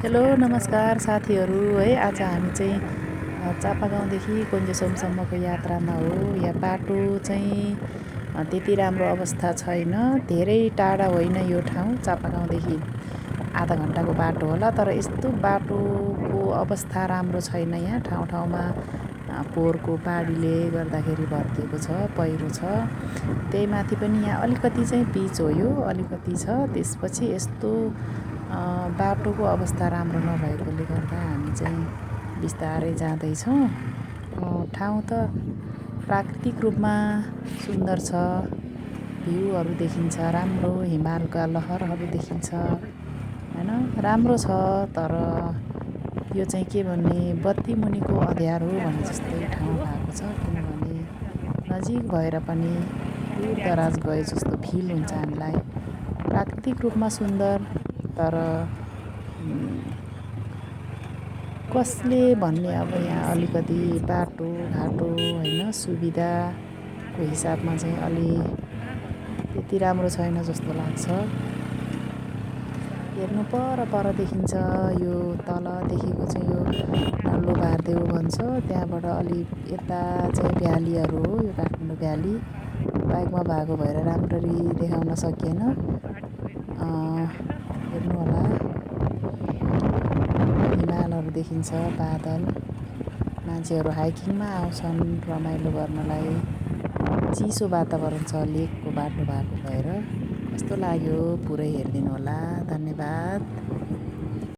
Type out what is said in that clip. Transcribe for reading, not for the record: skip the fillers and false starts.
Hello नमस्कार साथीहरू है। आज हामी चाहिँ चापागाउँदेखि कुञ्जेसोमसम्मको यात्रामा हो। यहाँ बाटो चाहिँ त्यति राम्रो अवस्था छैन। धेरै टाढा होइन यो ठाउँ, चापागाउँदेखि आधा घन्टाको बाटो होला। तर यस्तो बाटोको अवस्था राम्रो छैन। यहाँ ठाउँ ठाउँमा पोहोरको बाढीले गर्दाखेरि भत्किएको छ, पहिरो छ। त्यही माथि पनि यहाँ अलिकति चाहिँ पिच हो, यो अलिकति छ। त्यसपछि यस्तो बाटोको अवस्था राम्रो नभएकोले गर्दा हामी चाहिँ बिस्तारै जाँदैछौँ। ठाउँ त प्राकृतिक रूपमा सुन्दर छ, भ्यूहरू देखिन्छ, राम्रो हिमालका लहरहरू देखिन्छ हैन, राम्रो छ। तर यो चाहिँ के भन्ने बत्ती मुनिको अँध्यारो भने जस्तै ठाउँ भएको छ। किनभने नजिक भएर पनि दूर दराज गए जस्तो फिल हुन्छ हामीलाई। प्राकृतिक रूपमा सुन्दर, तर कसले भन्ने अब यहाँ अलिकति बाटोघाटो होइन, सुविधाको हिसाबमा चाहिँ अलि त्यति राम्रो छैन जस्तो लाग्छ। हेर्नु पर देखिन्छ, यो तलदेखिको चाहिँ यो लोभारदेउ भन्छ, त्यहाँबाट अलि यता चाहिँ भ्यालीहरू हो, यो काठमाडौँ भ्याली। बाइकमा भएको भएर राम्ररी देखाउन सकिएन। हेर्नु होला, हिमालहरू देखिन्छ, बादल। मान्छेहरू हाइकिङमा आउँछन् रमाइलो गर्नलाई। चिसो वातावरण छ, लेकको बाटो भएको भएर। कस्तो लाग्यो पुरै हेरिदिनु होला। धन्यवाद।